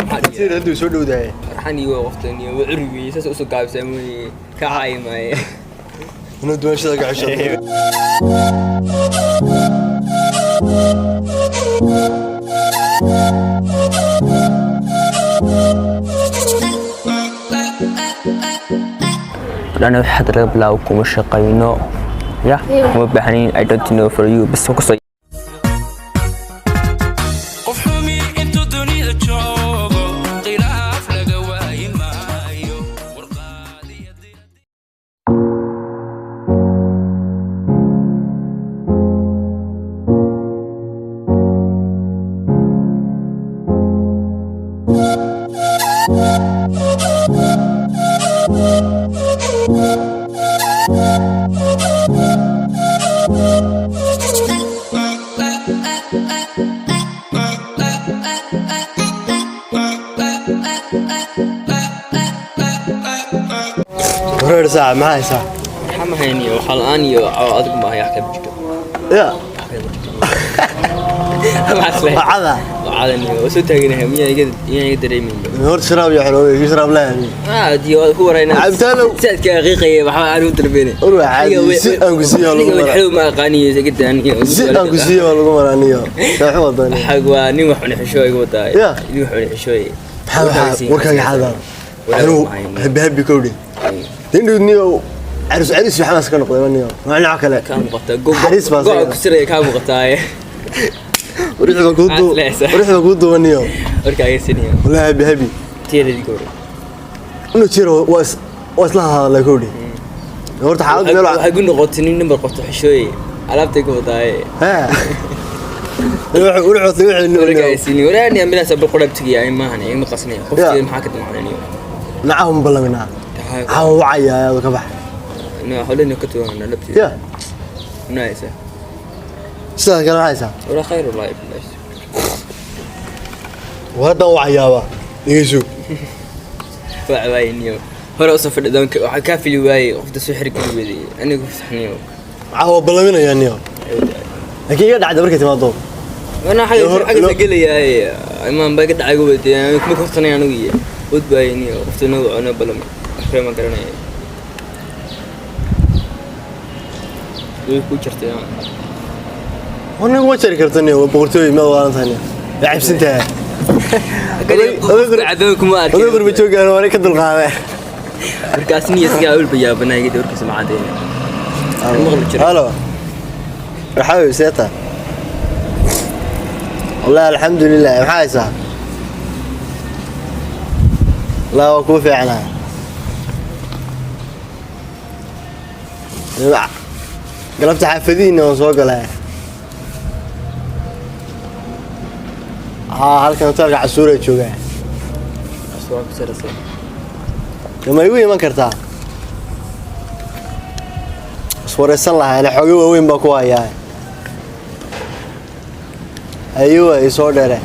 Maxaa Sida hadduu soo dhowdahay. Farxan iyo waqtan iyo curigi saas usoo gaabsaa mooye ka caayi maaye. Inuu duwanshada ka xisho. Dhan wax hadda laga bilaabo kuma shaqayno ya kuma baahnayn. I don't know for you bas kusoo. Qof xumi intuu dunida joogo khilaaf laga waayi maayo warqaadiya. Wareer saac, maxaa haysaa? Maxaa ma hayniyo, waxaa la-aan iyo adigu ma haya, wax kale ma jirto. Ya. Maxaa isleeyahay? Wacada. Wacadan iyo waa soo taaganahay, miyaan iga dareemayno? Horta sharaab iyo xulooy sharaab lahayn. Ah, diyo waa ku warayna. Cabitaanow. Saadka qiiqaya waxba aan u dalbeenay. War waa caadi, si aan ku siiyo lagu maraa. Xilw ma aqaaniyo isaga daaniyo. Si aan ku siiyo waa lagu maraaniyo saaxu wadani. Xag waa nin wax cuni xishooy igu wadaa. Ya. Nin wax cuni xishooy. Maxaa warkaaga xadaa anuu habi habi kowdhi dindhow niyo caris caris waxaas ka noqday niyo waa dhinac kale. Kaa muuqataa. Xariis baa go ku siraya kaa muuqataa. Warixda kuu duu, warixda kuu duuban niyo. Warkaaga siniyo. Wallahi habi habi. Tiiradii gowri. Inuu jiro waa is waa isla hadalay kowdhi horta xaalad meel. Waxay ku noqotay nin nambar qorto xishooy alaabtay ku wadaaye. Ha wuxuu warkaaga siniyo walaani ambulance bal qurab tigiya ay maahan ima qasnay qofkii maxaa ka damacnaniyo. Nacam ballaminaa caawa wacaya ayaad ka bax. No xolina ka tuwana labtii. Ya. Nice. Sidaas kale waxaysaa. Wala khayr wallahi billahi. War haddaan wacayaaba dhegeyso. Waa waayniyo hore usoo fadhi doonka waxaa kaa fili waayey qofta soo xiri kari weydey anigu fasaxniyo. Caawa ballaminayaa niyo, laakiin iga dhacda markay timaado. Wana xagga xagga gelayaaye imaan baa iga dhacay weydey kuma korsanay anigu iyo wad waayniyo qofta nagu cuno balami wax kale ma garanaya way ku jirtay. War ninku ma jari karto niyo, waa boqortooy maad waalan tahay niyo, waa cabsan tahay. Cadoon kuma oday arkin. Qurba joogaan waa ka dulqaadee. Markaas niyo sigaa ulba yaabanaa iga warkiisa ma cadeyna maqli jiray. Halo, waxaa wey seeta, wallahi alxamdulilah, maxaa haysaa? Wallahi waa kuu fiicnaa. Galabta xaafadihiina waan soo galay. Haa, halkan hotelka Casuura joogaa. Waa ku sarasay. Ma igu iman kartaa? Iswareysan lahaa ila xooga waaweyn baa ku hayaa. Ayuwa isoo dheere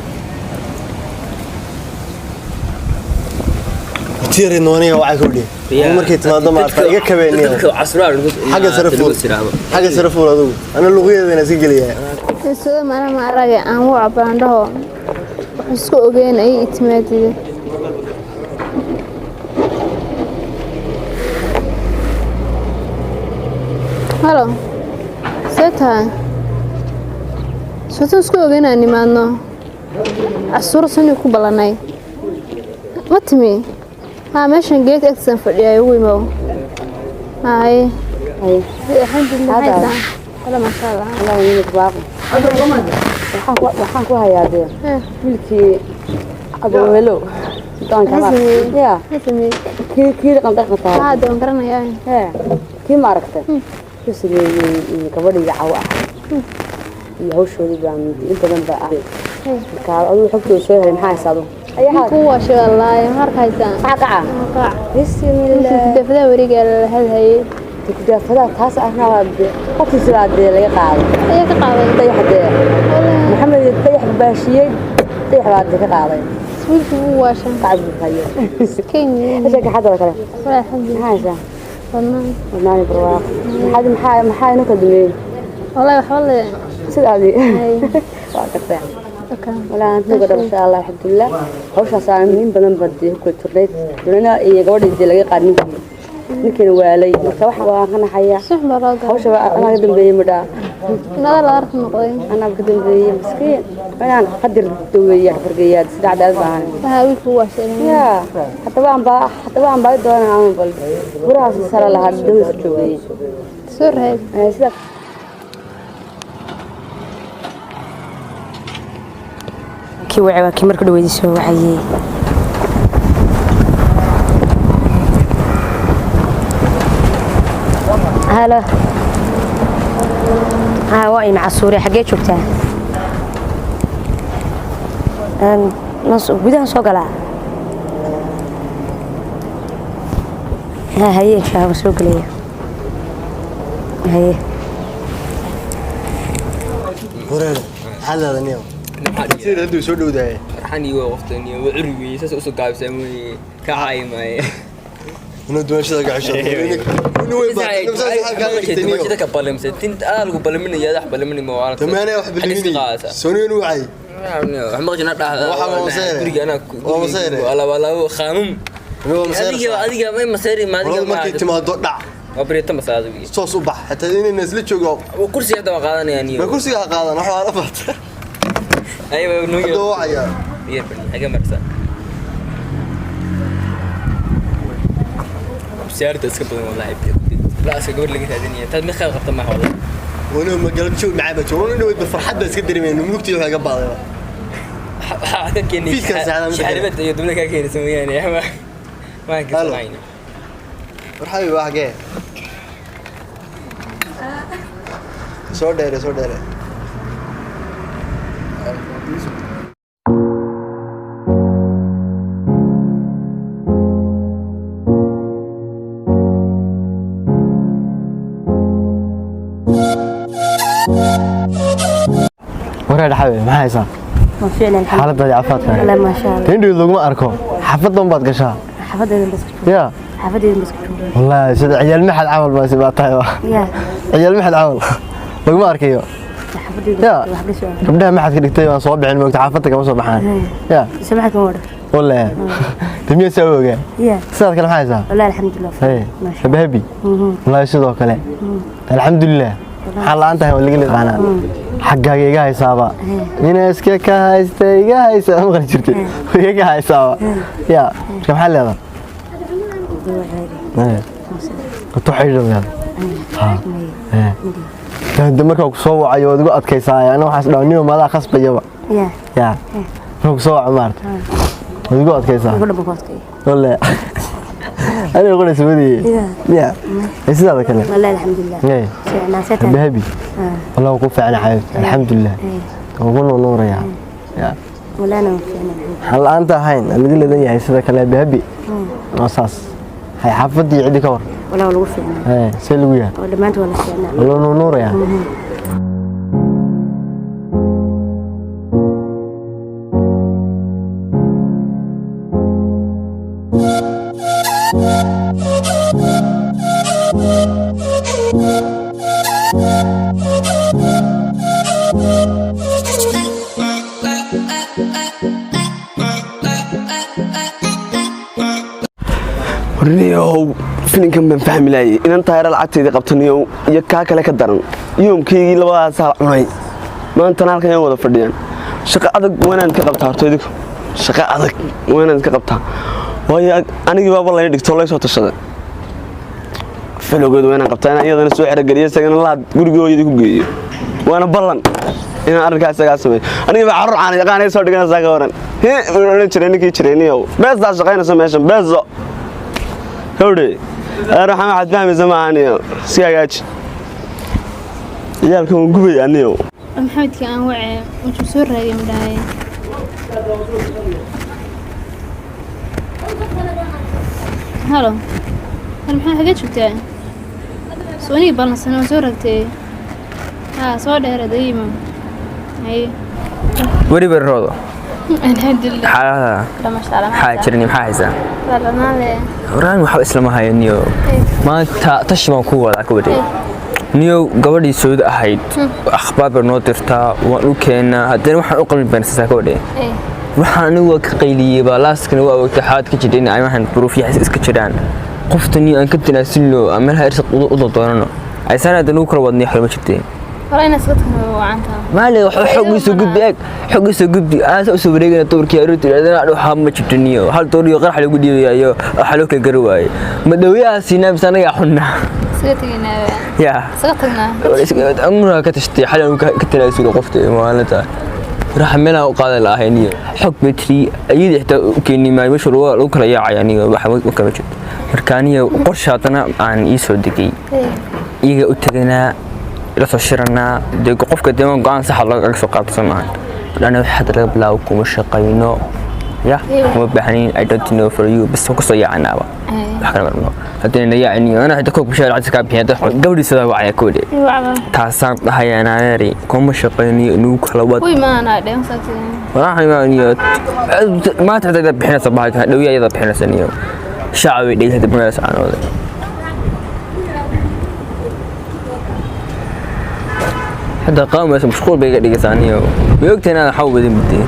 tiiri nooniga waxay ku dhihi markay timaado maarta iga kabeeniyo. Dadka casraa lagu Xagga sare fuul, xagga sare fuul adigu, ana luqyadeena iska geliyaa. Sida mana ma aragay aan waco baandhaho wax isku ogeyn ay itimaadide. Halo, see tahay? Soto isku ogeyn aan nimaadno casuuro sani ku ballanay ma timi? Haa, meeshan geed agtiisaan fadhiyaa, ugu imow. Haye, alxamdulilah, maxay tahay? Wala maasha allah. Allah yimid baaqi. Waxaan ku hayaa dee wiilkii aboohelow doonka Maxaa sameeyey? Ya. Maxaa sameeyey? Kii dhaqan dhaqantaa. Haa, doon garanayaa. Hee, kii ma aragtay ku sameeyey gabadhii cawo ah iyo hawshoodii baan in badan baa ah. Marka adigu xogtooda soo helay, maxaa haysaa adigu? Ninku waa shaqalaay markaysaa. Maxaa kaca? Qac. Bismillah. Kudaafadaha wareega la hadhayay. Kudaafadaha taas ahna waa qofkiisa baa dee laga qaaday. Ayaa ka qaaday? Dayax dee Maxamed iyo dayax baashiyey, dayax baa dee ka qaaday. Wiilkii wuu waashan. Kacab buu hayo. Kenya. Hasha xadda kale. Walaa alxamdulilah. Maxaa haysaa? Wadnaan. Wadnaani barwaaqo. Maxaa inoo kala dumeeyey? Wallahi waxba le. Sidaadii. Hay. Waa gartay. Walaa nuga dhab insha Allah, alxamdulillah. Hawshaas aan in badan baan dee ku kala jirnay. Dunana iyo gabadhii dee laga qaad ninkii. Ninkiina waalay. Marka waxa waan ka naxayaa. Si xun baa loo galay. Hawsha anaa ka dambeeyey midhaa. Nada la arki noqday. Anaa ka dambeeyey miskiin. Inaan qadir daweeya fargeeyaa sida cadaalad baahan. Waxaa wiilku waa sheegay. Yaa, haddaba aan baa doonaa aan bal. Gurahaas sare lahaa daweys joogay. Soo raad. Sida Kii wacay waa kii marka dhaweydii soo wacayey. Halo. Haa, waa ina casuure, xaggee joogtaa? Gudaha soo galaa. Haa, haye, insha Allah soo gelaya. Haye. Wareer, maxaa leedahay niyow? Sida hadduu soo dhowdahay. Farxan iyo waqtan iyo waa curigii saas usoo gaabsaa mooye ka caayi maaye. Inuu duwanshada gacasho. Inuu weyn baa nafsaas waxaa kaaga dhigtay niyow. Duwashada ka balamsay tinta adaa lagu balaminaya wax balaminay ma waa. Tamaanaya wax balaminay. Soo inuu wacay. Wax maqjina dhahda. Waxa waa masayre. Guriga anaa. Waa masayre. Alaab alaab khaamum. Inuu waa masayre. Adiga adiga ma masayri ma adiga. Markay timaado dhac. Waa barito masaado. Soos u bax xitaa inayna isla joogo. Kursiga hadda waa qaadanaya niyo. Ma kursiga ha qaadan wax waa la fata. Aywa noo. Hadda wacaya. Yar bani xaga marsa. Siyaarta iska badan wallahi. La iska gabar laga raadinaya. Taad mid khayr qabta ma wallahi. Wani magaalada joog macaa baa joogo. Wani dhaweyd farxad baa iska dareemayna mugtii waxa ga baaday. Waxa ka keenay. Fiidkan saacada mid kale. Shaaribad iyo dumla ka keenaysa mooyaane. Ma ka Halo. samayna. War xabibi waa xagee? Soo dheere, soo dheere. Wareer xabibi, maxaa haysaa? Ma fiicna, alxamdulillah. Xaaladaadii caafimaadka. Wallahi ma sha Allah. Indhow laguma arko. Xaafadan baad gashaa. Xaafadeedan bas ku jooga. Yaa. Xaafadeedan bas ku jooga. Wallaahi sida ciyaal maxad camal baa si baa tahay. Yaa. Ciyaal maxad camal. Laguma arkayo. Xaafadeedan Yaa. wax la soo. Gabdhaha maxad ka dhigtay waan soo bixin moogta xaafadda kama soo baxaan. Yaa. Samaxad kama wadho. Wallaahi. Timiya saa ogaa. Yaa. Sidaad kale maxaa haysaa? Wallahi alxamdulillah. Hey, Ma sha habi habi. Wallaahi sidoo kale. Alxamdulillah. Maxaa la'aan tahay waa laga liqaanaa. Xaggaaga iga haysaaba. Nina iska ka haysta iga haysa ma maqli jirtay. Iga ka haysaaba. Yaa, marka maxaa leedahay? Allah. Ku xidhiidh leedahay. Ha. Hada markaa ku soo wacayo waad igu adkaysaa ana waxaas dhaw niyo madaa khasbayaba. Yaa. Yaa. Markaa ku soo waco maarta. Waad igu adkaysaa. Ugu dhan ku adkay. Wallaahi. Aniga qora iswadiye. Yaa. Yaa. Sidaada kale. Wallahi alxamdulillah. Ee. Fiicnaa sata. Habi habi. والله ku fiican xabiibti alxamdulillah ugu nuuraya ya. Wallahi ana fiicnaa alxamdulillah. Waxaan la'aanta ahayn laga leedan yahay sida kale habi habi waa saas hay xaafadii cidi ka war. Wallahi lagu fiicnaa. Ee see lagu yahay. Oo dhammaantood waa la fiicnaa. Loo nuuraya. Warniyow, filinkan baan fahmi laayay inan taayara lacagtayda qabtaniyow iyo kaa kale ka daran yoomkaygii labadaasaa cunay maantana halkan ay wada fadhiyaan. Shaqo adag waa inaad ka qabtaa horta idinku, shaqo adag waa inaad ka qabtaa, waayo anigii baaba lay dhigto lay soo tashaday filogeed waa inaan qabtaa inaan iyadana soo xerogeliyo isagana laad gurigooyadii ku geeyo, waana ballan inaan arrinkaa isagaa sameeyo. Anigii baa carruur caana yaqaanay soo dhiganaysaa ka waran he odhan jiray ninkii jiray niyow beesaa shaqaynaysa meeshan beeso howdhe adeer waxaan waxaad fahmaysa maaha niyo si hagaaji ciyaalka waan gubaya niyow. Maxamedkii aan wacay wuxuu soo raagay madhaay. Halo. Hal maxaa xagee joogtaa? Soo anigii ballansan waan soo raagtay. Haa, soo dheeraad ayima. Haye. Weli barroodo. Alxamdulillah. Xaalada. Masha Allah. Maxaa jiran, maxaa haysaa? Lanaale. Horaan waxba islama hayo niyo. Maanta tashi baan ku wadaa ku waday. Niyow, gabadhii Sooda ahayd akhbaar bay noo dirtaa, waan u keenaa, haddana waxaan u qalbi beensataa gabadhe. Waxaan anigu waa ka qayliyey baa laaskana waa ogtay xaalad ka jira in ay waxaan duruufyaxis iska jiraan. Qoftani aan ka tanaasulno aan meelaha irsaq u doonano aysaan hadda nagu kala wadnay xolma jirteen. Hore inaad iska tagno wacantaa. Maali wax xog isoo gudbi, eeg, xog isoo gudbi, aan soo wareegana duurkii aroortii adana waxa ma jirto niyo hal door iyo qarax lagu dhiibayo, waxa loo kala gari waaye ma dhawiyaha siinaa mise anaga xunna. Iska tegaynaa. Yaa. Iska tagnaa. Amraa ka tashtay xal aan ka tanaasulo qofta maalinta raxa meelaha u qaadan lahayn niyo xog bay tiri ayadii xitaa u keeni maayo meesha lagu kala yaacaya aniga waxa kama jirto. Marka aniga qorshe haddana aan ii soo degay, iyaga u teganaa, la soo shiranaa, dee qofka dee go-aan saxa laga soo qaato soo maahan. Dhana wax hadda laga bilaabo kuma shaqayno, ya kuma baahnayn, I don't know for you, bas waan kasoo yaacanaaba, wax kale marno haddana na yaaciniyo ana xitaa koog bishaar lacagta kaa bixiya gabadhiisada wacaya koodhe taasaan dhahayaa naaneeri kuma shaqayniyo inuu kala wad. Way maanaa dheh masaagtay. Walahi maanta xitaa bixinaysa bahalka dhawiya iyada bixinaysa niyo shacab bay dhegeysa magaalada sacaanooda. Hadda qaamaysa mashquul bay iga dhigaysaa niyo, way ogtahay inaan xaw badan mudee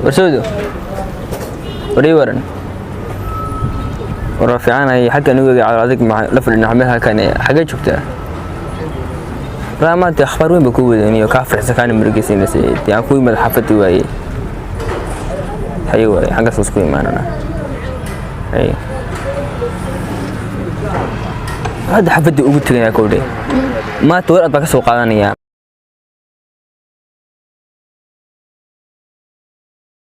warsoodo warii waran war fiicanay xagga anigu calool adag ma la fadhina meel halkan xagee joogtaa? Walaa maanta akhbaar weyn baa kuu wadaniyo kaa farxisa kaana murugeysiinaysa, dee aan ku imid xaafadii waaye, haye waaye xaggaas isku imaanana, haye hadda xaafadii ugu teganaa kowdhe maanta war aad baa ka soo qaadanayaa.